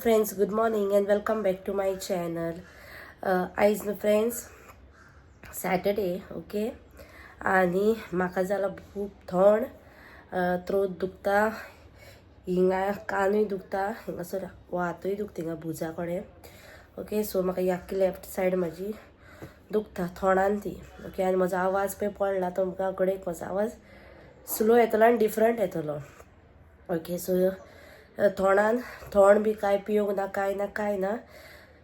Friends, good morning and welcome back to my channel. आयज न्हू friends, Saturday, okay. आनी म्हाका जाला खूब थंड, त्रोत दुखता हिंगा, कानूय दुखता हिंगासर, हातूय दुखता हिंगा भुजा कडेन. ओके, सो म्हाका ही आख्खी लेफ्ट सायड म्हाजी दुखता थोंडान ती. ओके, आनी म्हजो आवाज पळय पडला तुमकां कडेन, म्हजो आवाज स्लो येतलो आनी डिफरंट येतलो. ओके, सो थोंडान थोंड बी कांय पिवंक ना, कांय ना, कांय ना,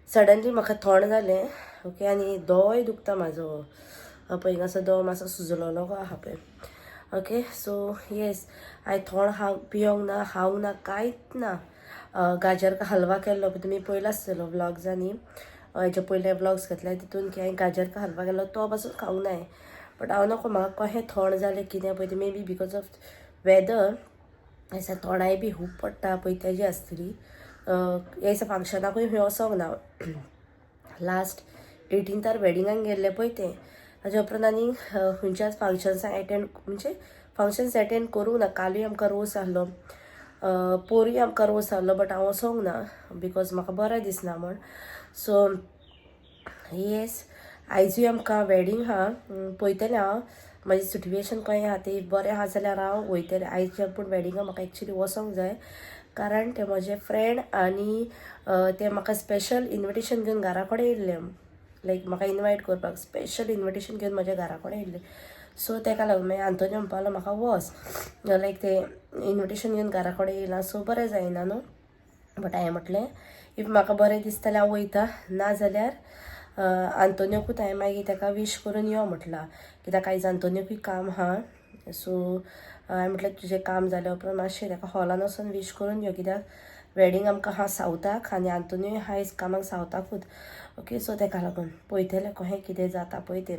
सडनली म्हाका थोंड जालें. ओके, आनी दोय दुखता म्हाजो. पळय, हिंगासर दो मातसो सुजलोलो आहा पळय. ओके, सो येस, हांवें थोंड हांव पियोंक ना, खावंक ना, कांयच ना. गाजर का हलवा केल्लो पळय, तुमी पळयला आसतलो व्लॉग्सांनी, हेजे पयले व्लॉग्स घेतले तितून की हांवें गाजर का हलवा केल्लो, तो पासून खावंक नाय. बट हांव नको, म्हाका कशें थोंड जालें कितें पळय, may be because of weather. दिसा थोंडाय बी खूब पडटा पळय, तेजी आसतली. ह्या दिसा फंक्शनाकूय खंय वचोंक ना. लास्ट 18थार वेडिंगाक गेल्लें पळय तें, ताच्या उपरांत आनी खंयच्याच फंक्शन्साक एटेंड, म्हणजे फंक्शन्स एटेंड करूंक ना. कालूय आमकां रोस आहलो, पोरूय आमकां रोस आहलो, बट हांव वचोंक ना because म्हाका बरें दिसना म्हण. सो येस, आयजूय आमकां वेडींग आहा. पळयतलें हांव म्हाजी सिट्युएशन कशें आहा तें. बरें आहा जाल्यार हांव वयतलें आयज. पूण वेडिंगाक म्हाका एक्चुली वचोंक जाय, कारण ते म्हजे फ्रेंड आनी ते म्हाका स्पेशल इन्विटेशन घेवन घरा कडेन येयल्ले. लायक म्हाका इनवायट करपाक स्पेशल इन्विटेशन घेवन म्हज्या घरा कडेन येयल्ले. सो तेका लागून मागीर आंतोनी म्हणपाक लागलो, म्हाका वच, लायक ते इन्विटेशन घेवन घरा कडेन येयला, सो बरें जायना न्हू. बट हांवें म्हटलें, if म्हाका बरें दिसता जाल्यार हांव वयता, ना जाल्यार आंतोनियोकूच हांवें मागीर ताका वीश करून यो म्हटलां, कित्याक आयज आंतोनियोकूय काम आहा. सो हांवें म्हटलें, तुजें काम जाल्या उपरांत मातशें ताका हॉलान वचून वीश करून यो, कित्याक वेडींग आमकां आहा सावथाक आनी आंतोनियो आहा आयज कामाक सावथाकूच. ओके, सो तेका लागून पळयतलें कशें कितें जाता पळय तें.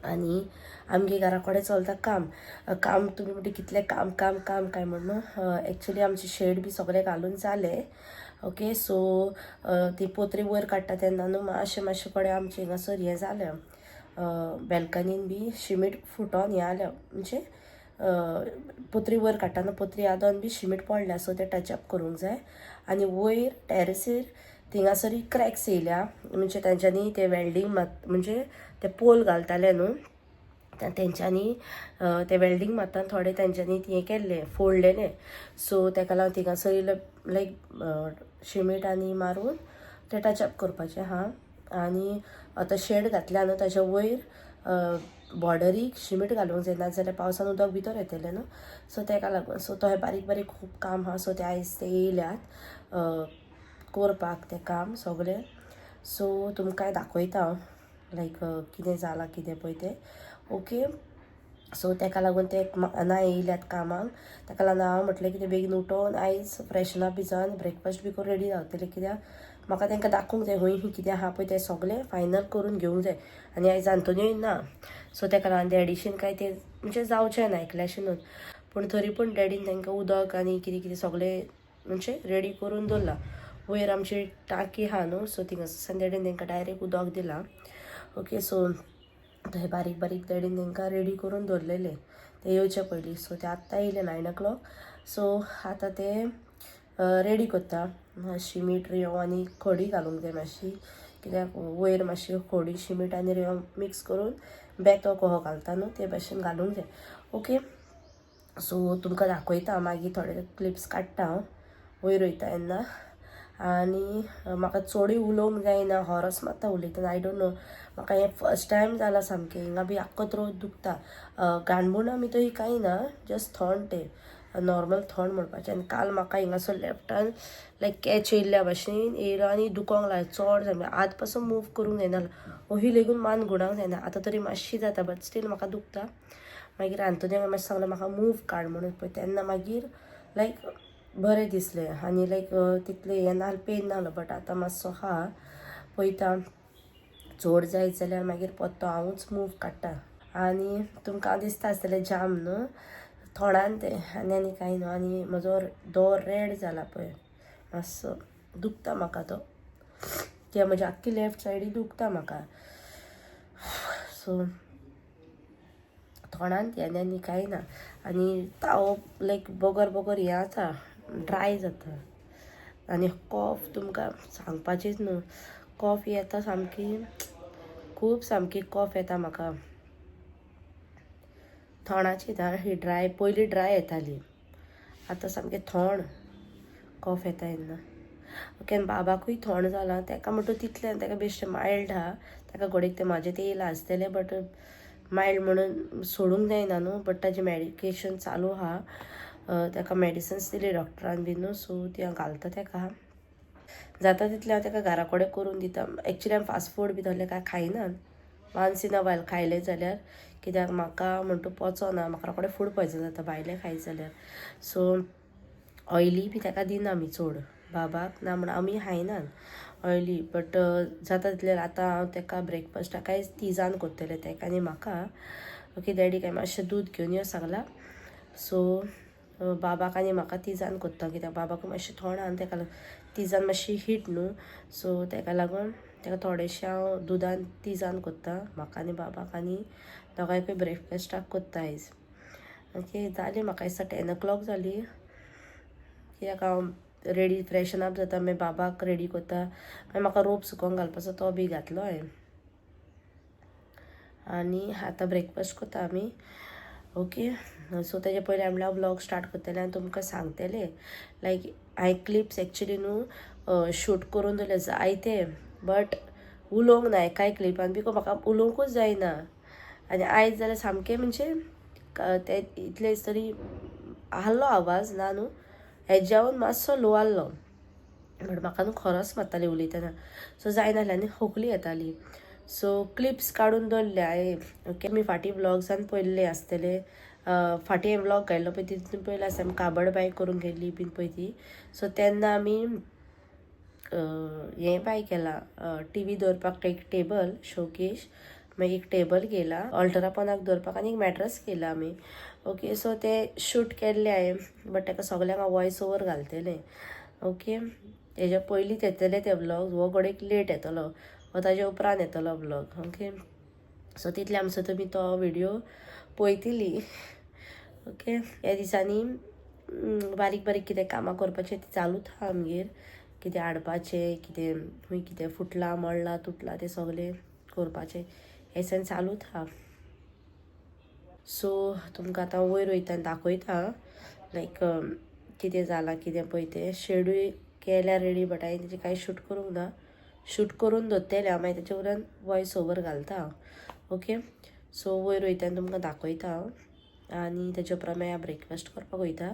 आनी आमगे घरा कडेन चलता काम. काम तुमी म्हणटा कितलें काम काम काम काय म्हणून. एक्चुली आमचे शेड बी सगळें घालून जालें. ओके, सो ती पोत्री वयर काडटा तेन्ना न्हू मातशें मातशें कडेन आमचें हिंगासर हें जालें, बेल्कनीन बी शिमीट फुटोन हें आलें. म्हणजे पोत्री वयर काडटाना पोत्री आदोन बी शिमीट पडल्या, सो तें टचअप करूंक जाय. आनी वयर टॅरसीर थिंगासर क्रॅक्स येयल्या, म्हणजे तेंच्यांनी ते वेल्डींग मात, म्हणजे ते पोल घालताले न्हू, तेंच्यांनी ते वेल्डींग मारतना थोडे तेंच्यांनी हें केल्लें, फोडलेलें. सो तेका लागून थिंगासर इल्लें लायक शिमीट आनी मारून ते टचअप करपाचें आहा. आनी आतां शेड घातल्या न्हू, ताच्या वयर बॉर्डरीक शिमीट घालूंक जाय, नाजाल्यार पावसान उदक भितर येतलें न्हू. सो तेका लागून, सो तो बारीक बारीक खूब काम आहा. सो ते आयज ते येयल्यात करपाक तें काम सगळें. सो तुमकां दाखयता हांव लायक कितें जालां कितें पळय तें. ओके, सो तेका लागून ते ना येयल्यात कामाक. तेका लागून हांव म्हटलें कितें बेगीन उठोन आयज फ्रेशन अप बी जावन ब्रेकफास्ट बी करून रेडी रावतलें, कित्याक म्हाका तांकां दाखोवंक जाय खंय खंय कितें आहा पळय तें सगळें फायनल करून घेवंक जाय. आनी आयज आंतोनियो ना, सो तेका लागून डॅडीशीन काय तें म्हणजे जावचें ना एकल्याशीनूच. पूण तरी पूण डॅडीन तांकां उदक आनी कितें कितें सगळें म्हणजे रेडी करून दवरलां. वयर आमची टांकी आहा न्हू, सो थिंगासर डॅडीन तांकां डायरेक्ट उदक दिलां. ओके, सो थंय बारीक बारीक डॅडीन तांकां रेडी करून दवरलेलें ते येवचे पयलीं. सो ते आत्तां येयले 9 o'clock. सो आतां ते रेडी करता. शिमीट, रेंव आनी खडी घालूंक जाय मातशी, कित्याक वयर मातशी खडी, शिमीट आनी रेंव मिक्स करून बेतो कहो घालता न्हू, ते भाशेन घालूंक जाय. ओके, सो तुमकां दाखयता मागीर, थोडे क्लिप्स काडटा हांव वयर वयता तेन्ना. आनी म्हाका चडूय उलोवंक जायना, हॉरस मात्ता उलयतना. I don't know, म्हाका हें फर्स्ट टायम जालां सामकें. हिंगा बी आख्खो त्रोत दुखता. गाणबुणां बी तशी कांय ना, जस्ट थंड, तें नॉर्मल थंड म्हणपाचें. आनी काल म्हाका हिंगासर लेफ्टान लायक कॅच येयल्ल्या भाशेन येयलो आनी दुखोंक लागलें चड सामकें. आत पासून मूव करूंक जायना, ओही लेगून मान घुणांक जायना. आतां तरी मातशी जाता, बट स्टील म्हाका दुखता. मागीर आंतोनियाक मातशें सांगलें म्हाका मूव काड म्हणून पळय, तेन्ना मागीर लायक बरें दिसलें आनी लायक तितलें हें ना, पेन नासलो. बट आतां मातसो आहा. पळयता, चड जायत जाल्यार मागीर परतो हांवूच मूव काडटा. आनी तुमकां दिसता आसतलें जाम न्हू थोंडान तें, आनी आनी कांय न्हू. आनी म्हजो दोर रेड जाला पळय, मातसो दुखता म्हाका तो, कित्याक म्हजी आख्खी लेफ्ट सायडी दुखता म्हाका. सो थोंडान ती, आनी आनी कांय ना. आनी ताव लायक बगर बगर हें जाता, ड्राय जाता. आनी कॉफ तुमकां सांगपाचीच न्हू, कॉफ येता सामकी, खूब सामकी कॉफ येता म्हाका. थोंडाची ही ड्राय, पयलीं ड्राय येताली, आतां सामकें थोंड कॉफ येता तेन्ना. ओके, आनी बाबाकूय थोंड जाला तेका, म्हणटा तितलें तेका बेश्टें मायल्ड आहा. तेका घोडेक तें म्हाजें तें येयलां आसतलें, बट मायल्ड म्हणून सोडूंक जायना न्हू. बट ताजें मॅडिकेशन चालू आहा, तेका मेडिसन्स दिली डॉक्टरान बी न्हू, सो ती हांव घालता तेका. जाता तितलें हांव तेका घरा कडेन करून दिता. एक्चुली आमी फास्ट फूड बी तसलें कांय खायनात, वन्स इन अ वायल खायलें जाल्यार, कित्याक म्हाका म्हणटा पचना, म्हाका रोखडें फूड पॉयजन जाता भायलें खायत जाल्यार. सो ऑयली बी तेका दिना आमी चड, बाबाक ना म्हण आमी खायनात ऑयली. बट जाता तितलें आतां हांव तेका ब्रेकफास्टाक कांय तिजान करतलें तेका आनी म्हाका. ओके, डॅडी काय मातशें दूद घेवन यो सांगलां. सो बाबाक आनी म्हाका तिजान करता, कित्याक बाबाक मातशें थोंड आहा तेका लागून तिजान मातशी हीट न्हू, सो तेका लागून तेका थोडेशें हांव दुदान तिजान करता, म्हाका आनी बाबाक आनी दोगांयकूय ब्रेकफास्टाक करता आयज. ओके, जालें म्हाका दिसता 10 o'clock जाली, कित्याक हांव रेडी फ्रेशन अप जाता, मागीर बाबाक रेडी करता, मागीर म्हाका रोप सुकोवंक घालपाचो तो बी घातलो हांवें. आनी आतां ब्रेकफास्ट करता आमी. ओके, सो तेजे पयलीं म्हणल्यार व्लॉग स्टार्ट करतलें आनी तुमकां सांगतलें लायक हांवें क्लिप्स एक्चुली न्हू शूट करून दवरले जायते, बट उलोवंक ना एकाय क्लिपान, because म्हाका उलोवंकूच जायना. आनी आयज जाल्यार सामकें म्हणजे ते इतले तरी आहलो आवाज ना न्हू, हेज्याहून मातसो लो आहलो, बट म्हाका न्हू खरोच मारताली उलयतना, सो जायनासलें आनी खोकली येताली. सो क्लिप्स काडून दवरले हांवें. ओके, आमी फाटीं व्लॉग्सान पयल्ले आसतले, फाटीं हांवें व्लॉग घायल्लो पळय तितून पयलें आसता, आमी काबड बाय करूंक गेल्ली बीन पळय ती. सो तेन्ना आमी हें बाय केलां, टीवी दवरपाक एक टेबल शोकेश, मागीर एक टेबल घेयला ऑल्टरा पोनाक दवरपाक, आनी एक मॅट्रस घेयला आमी. ओके, सो ते शूट केल्ले हांवें, बट तेका सगल्यांक हांव वॉयस ओवर घालतलें. ओके, तेज्या पयलींच येतले ते व्लॉग, हो घडयेक लेट येतलो, हो ताजे उपरांत येतलो व्लॉग. ओके, सो तितले आमचो तुमी तो व्हिडियो पळयतली. ओके, ह्या दिसांनी बारीक बारीक कितें कामां करपाचें ती चालूच आहा आमगेर, कितें हाडपाचें, कितें खंय कितें फुटलां मळ्ळां तुटलां तें सगळें करपाचें ह्या दिसांनी चालूच आहा. सो तुमकां आतां वयर वयता आनी दाखयता लायक कितें जालां कितें पळय तें. शेडूय केल्या रेडी, बट हांवें तेजें कांय शूट करूंक ना, शूट करून दवरतलें हांव, मागीर तेचे वयल्यान वॉयस ओवर घालता हांव. ओके, सो वयर वयता आनी तुमकां दाखयता हांव, आनी तेजे उपरांत मागीर हांव ब्रेकफास्ट करपाक वयता,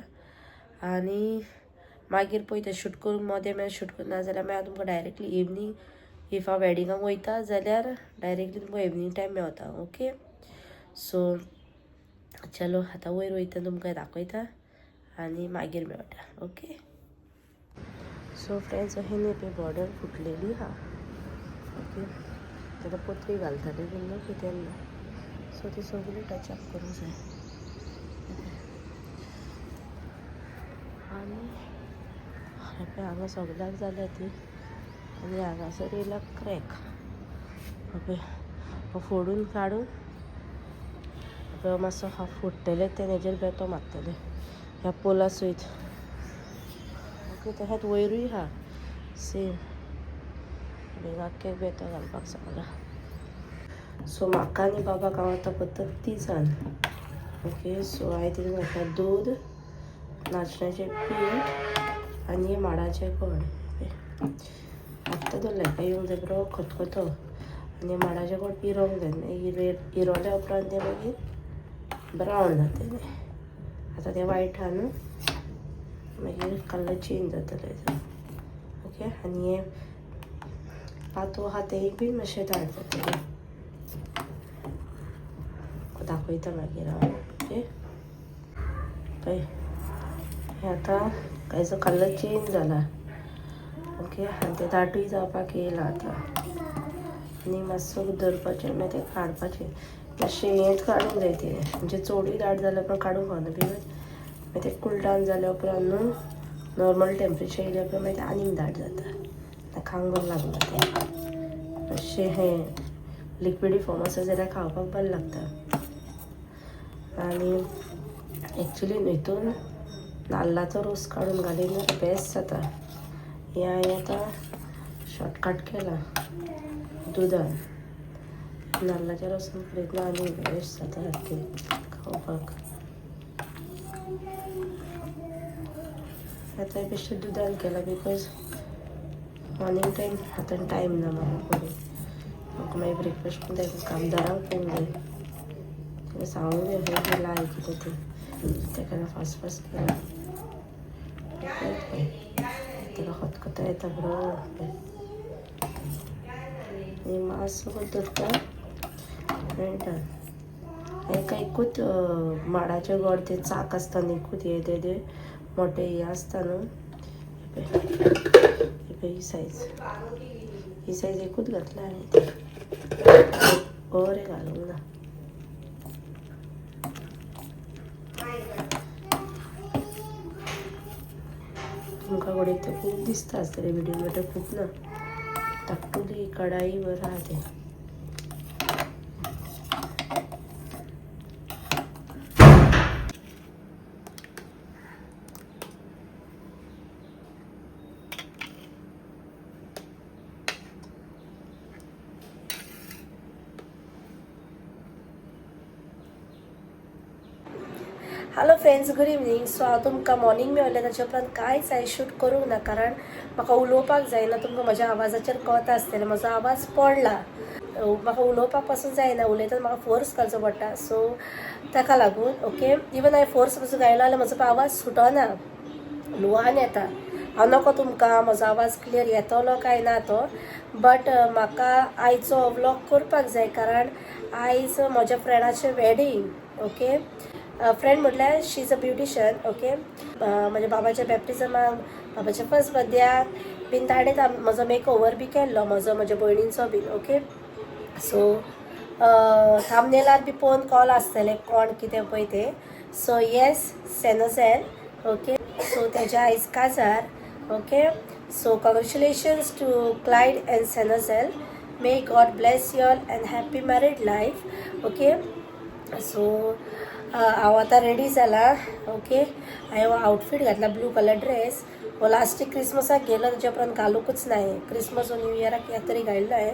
आनी मागीर पळयता शूट करूंक मदें मागीर शूट करूं, नाजाल्यार मागीर हांव तुमकां डायरेक्टली इवनींग if हांव वेडिंगाक वयता जाल्यार डायरेक्टली तुमकां इवनींग टायम मेवता. ओके, सो चलो आतां वयर वयता तुमकां दाखयता आनी मागीर मेळटा. ओके, सो फ्रेंड्स, अहें न्ही पळय बॉर्डर फुटलेली आहा. ओके, तेन्ना पत्री घालताले बीन न्हू पळय तेन्ना, सो ती सगळी टचअप करूंक जाय. आनी हें पळय हांगा सगल्याक जाल्या ती, आनी हांगासर येयला क्रॅक. पळय हो फोडून काडून पळय मातसो हा फुट्टले ते हेजेर बेतो मारतले ह्या पोला सयत. ओके, तशेंच वयरूय आहा सेम, आख्खेक बेतो घालपाक सांगला. सो म्हाका आनी बाबाक हांव आतां करता तिजान. ओके, सो हांवें तितून घातला दूद, नाचण्याचें पीठ आनी माडाचें गोड. आत्तां दवरलें काय येवंक जाय बरो खतखतो, आनी माडाचें गोड इरोंक जाय, मागीर इरोल्या उपरांत तें मागीर ब्रावन जातलें. आतां तें वायट आहा न्हू, मागीर कलर चेंज जातलें. ओके, आनी हें पातो आहा तेंय बी मातशें दाट जातलें, दाखयता मागीर हांव. ओके, पळय हें आतां हेजो कलर चेंज जाला. ओके, आनी तें दाटूय जावपाक येयलां आतां, आनी मातसो दवरपाचें, मागीर तें काडपाचें, मातशें हेंच काडूंक जाय तें, म्हणजे चडूय दाट जाल्यार पण काडूंक फावना, because मागीर तें कूल डावन जाल्या उपरांत न्हू नॉर्मल टेम्परेचर येयल्या उपरांत मागीर तें आनीक दाट जाता, खावंक बरें लागना तें. मातशें हें लिक्विडी फॉर्म आसा जाल्यार खावपाक बरें लागता. आनी एक्चुली हितून नाल्लाचो रोस काडून घाली न्हू बेस्ट जाता. हें हांवें आतां शॉर्टकट केलां दुदान. नाल्लाच्या रसान करीत आनी बेस्ट जाता सारकें खावपाक. आतां बेश्टें दुदान केलां because morning time आतां टायम ना म्हाका करूं. म्हाका मागीर ब्रेकफास्ट करून जाय, कामदारांक पळोवंक जाय, ताका सांगूंक जाय खंय गेला कितें तें. ताका फास्ट फास्ट केलां. ताका खतखतो येता बरो. आनी मातसो दवरता मेळटा. हेका एकूच माडाचें गोड ते चाक आसता न्ही, एकूच हे ते मोठे हे आसता न्हू, ही सायज, ही सायज एकूच घातला हांवें, तें बरें घालूंक ना. तुमकां घडये तें खूब दिसता आसतलें व्हिडियो, बट खूब ना, धाकटुली कढाई बरं आहा तें. Hello friends, good evening. So हांव तुमकां मॉर्निंग मेळ्ळें ताच्या उपरांत कांयच हांवें शूट करूंक ना, कारण म्हाका उलोवपाक जायना. तुमकां म्हज्या आवाजाचेर कळता आसतलें म्हजो आवाज पडला. म्हाका उलोवपाक पासून जायना, उलयतना म्हाका फोर्स घालचो पडटा. सो ताका लागून ओके, इवन हांवें फोर्स पासून घायलो जाल्यार म्हजो आवाज सुटना, लुवान येता. हांव नको तुमकां म्हजो आवाज क्लियर येतलो काय ना तो, बट म्हाका आयचो व्लॉग करपाक जाय, कारण आयज म्हज्या फ्रेंडाचें वेडींग. ओके, फ्रेंड म्हटल्यार she is a beautician. Okay, म्हज्या बाबाच्या बॅप्टिजमाक, बाबाच्या फर्स्ट बर्थडेयाक बीन ताणें म्हजो मेक ओवर बी केल्लो, म्हजो म्हज्या भयणींचो बीन. ओके, सो थांबनेलार बी पळोवन कॉल आसतलें कोण कितें पळय तें. सो येस, सेनोझेल. ओके, सो तेज्या आयज काजार. Okay, so congratulations to Clyde and Senozel. May God bless you all and happy married life. Okay, so हांव आतां रेडी जाला. ओके, हांवें आउटफीट घातला, ब्लू कलर ड्रेस. हो लास्ट क्रिसमसाक गेलो, ताच्या उपरांत घालूंकच ना. क्रिसमस न्यू इयराक कित्याक तरी घायल्लो हांवें,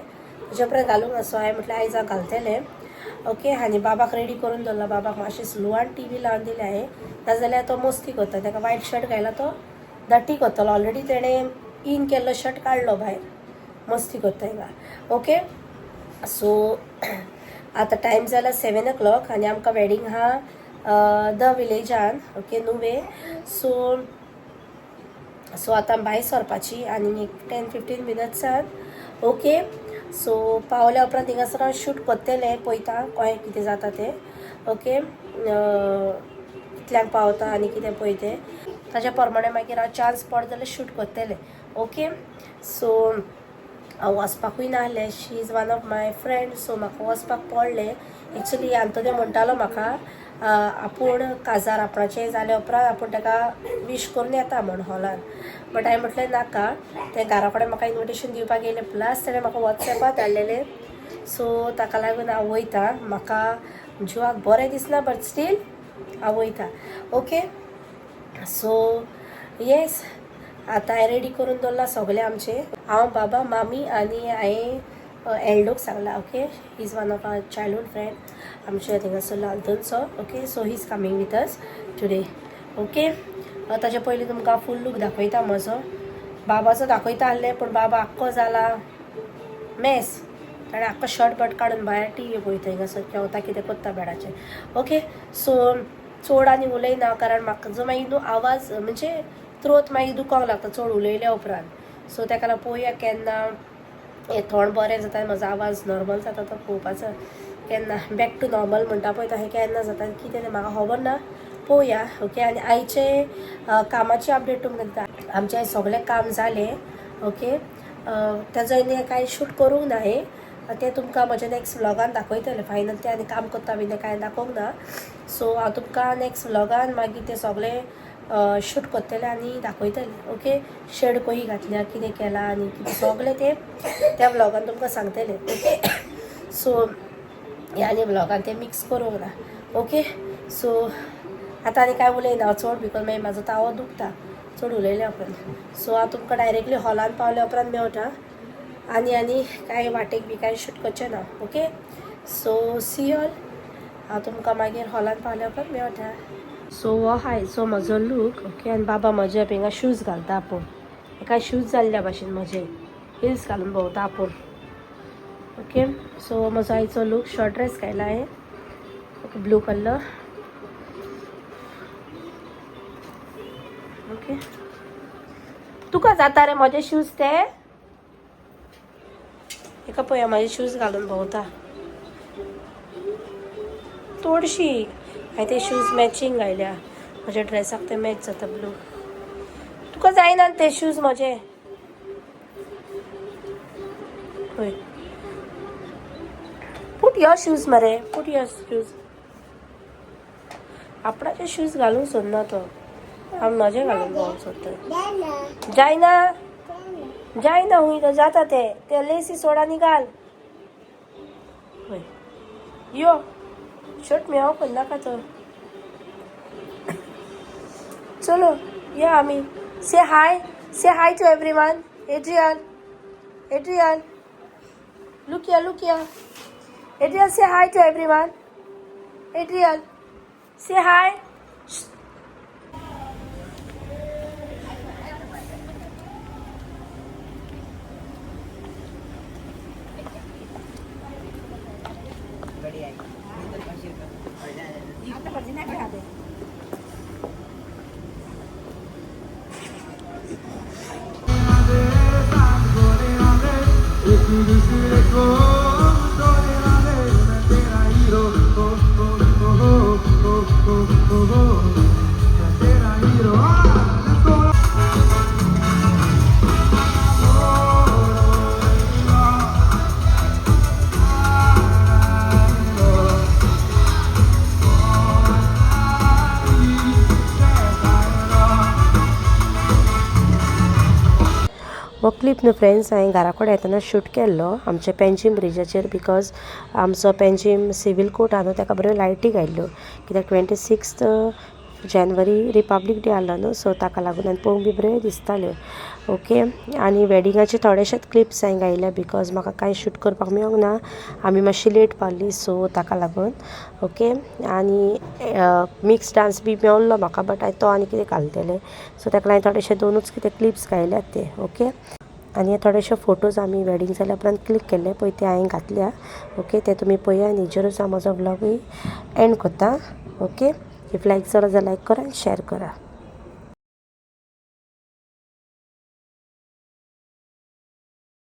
ताच्या उपरांत घालूंक ना. सो हांवें म्हटलें आयज हांव घालतलें. ओके, आनी बाबाक रेडी करून दवरला. बाबाक मातशें स्लोआन टी व्ही लावन दिल्या हांवें, नाजाल्यार तो मस्ती करता. ताका वायट शर्ट घायला तो दाटी करतलो. ऑलरेडी तेणें इन केल्लो शर्ट काडलो भायर, मस्ती करता हिंगा. ओके, सो आतां टायम जाला 7 o'clock आनी आमकां वेडींग आहा the विलेजान. ओके, नुवे. सो सो आतां भायर सरपाची आनी एक 10-15 मिनट्सान. ओके, सो पावल्या उपरांत थिंगासर हांव शूट करतलें, पळयता कशें कितें जाता तें. ओके, कितल्यांक पावता आनी कितें पळय तें, ताच्या प्रमाणे मागीर हांव चान्स पडत जाल्यार शूट करतलें. ओके, सो हांव वचपाकूय नासलें. She is one of my friend, so म्हाका वचपाक पडलें. एक्चुली आंतोनी म्हणटालो म्हाका आपूण काजार आपणाचें जाल्या उपरांत आपूण ताका वीश करून येता म्हण हॉलान, बट हांवें म्हटलें नाका. तें घरा कडेन म्हाका इन्विटेशन दिवपाक येयलें, प्लस तेणें म्हाका वॉट्सॅपार धाडलेलें. सो ताका लागून हांव वयता. म्हाका जिवाक बरें दिसना, बट स्टील हांव वयता. ओके, सो येस, आतां हांवें रेडी करून दवरलां सगळें आमचें. हांव, बाबा, मामी आनी हांवें एल्डोक सांगलां. Okay, he is one of our childhood friend आमच्या थिंगासर लालतनचो. Okay, so he is coming with us today. Okay, ताच्या पयलीं तुमकां फूल लूक दाखयता म्हजो. बाबाचो दाखयता आहलें, पूण बाबा आख्खो जाला मेस. ताणें आख्खो शर्ट बट काडून भायर टी व्ही पळयता हिंगासर, जेवता कितें करता बेडाचेर. ओके, सो चड आनी उलयना, कारण म्हाका जो मागीर न्हू आवाज म्हणजे त्रोत मागीर दुखोंक लागता चड उलयल्या उपरांत. सो ताका लागून पळोवया केन्ना हें थोंड बरें जाता, म्हजो आवाज नॉर्मल जाता तो पळोवपाचो, केन्ना बॅक टू नॉर्मल म्हणटा पळय तशें केन्ना जाता कितें तें म्हाका खबर ना, पळोवया. ओके, आनी आयचे कामाची अपडेट तुमकां दिता. आमचें आयज सगळें काम जालें. ओके, ताजो आनी कांय शूट करूंक ना हें, तें तुमकां म्हज्या नेक्स्ट व्लॉगान दाखयतलें. फायनल तें आनी काम करता बी तें कांय दाखोवंक ना. सो हांव तुमकां नेक्स्ट व्लॉगान मागीर तें सगळें शूट करतलें आनी दाखयतलें. ओके, शेड खंय घातल्या, कितें केलां आनी कितें सगळें तें त्या व्लॉगान तुमकां सांगतलें. ओके, सो ह्या आनी व्लॉगान तें मिक्स करूंक ना. ओके, सो आतां आनी कांय उलयना हांव चड, because मागीर म्हाजो तावो दुखता. चड उलयल्या उपरांत. सो हांव तुमकां डायरेक्टली हॉलान पावल्या उपरांत मेवटा आनी आनी कांय वाटेक बी कांय शूट करचें ना. Okay, so see all. हांव तुमकां मागीर हॉलान पावल्या उपरांत मेवटा. सो हो आयचो म्हजो लूक. ओके, आनी बाबा म्हजे हिंगा शूज घालता आपूण, एका शूज जाल्ल्या भाशेन म्हजे हिल्स घालून भोंवता आपूण. ओके, सो म्हजो आयचो लूक, शॉर्ट ड्रेस घायला हांवें. Okay, blue colour. Okay, तुका जाता रे म्हजे शूज ते? एका पळया म्हजे शूज घालून भोंवता थोडशी. हांवें ते शूज मॅचींग घायल्या म्हज्या ड्रेसाक, ते मॅच जाता ब्लू. तुका जायना ते शूज म्हजे? हय, पुट your shoes मरे, पुट your shoes. आपणाचे शूज घालूंक सोदना तो, हांव म्हजे घालून भोंवंक सोदता. जायना, जायना, हुंय तो जाता ते ते लेसी सोड आनी घाल. हय, यो शर्ट म्याव करनाका तो. चलो या आमी. Say hi, say hi to everyone. Adrian, Adrian, look here, look here. Adrian, say hi to everyone. Adrian, say hi. एक दूसरे को तोड़े ना दे, मैं तेरा हीरो, ओ ओ ओ ओ ओ ओ ओ, मैं तेरा हीरो. Let's go. हो क्लिप न्हू फ्रेंड्स, हांवें घरा कडेन येतना शूट केल्लो आमच्या पेंजीम ब्रिजाचेर, because आमचो पेंजीम सिवील कोर्ट आहा न्हू, ताका बऱ्यो लायटी घायल्ल्यो, कित्याक 26 जानेवारी रिपब्लीक डे आहलो न्हू, सो ताका लागून आनी पळोवंक बी बऱ्यो दिसताल्यो. ओके, आनी वेडिंगाचे थोडेशेच क्लिप्स हांवें घायल्या, because म्हाका कांय शूट करपाक मेळोंक ना, आमी मातशी लेट पावली, सो ताका लागून. ओके, आनी मिक्स डांस बी मेवल्लो म्हाका, बट हांवें तो आनी कितें घालतलें, सो ताका लागून थोडेशे दोनूच कितें क्लिप्स घायल्यात ते. ओके, आनी हे थोडेशे फोटोज आमी वेडींग जाल्या उपरांत क्लिक केल्ले पळय, ते हांवें घातल्या. ओके, ते तुमी पळया आनी हेजेरूच हांव म्हजो व्लॉगूय एंड करता. ओके, if लायक जालो जाल्यार लायक करा आनी शेअर करा.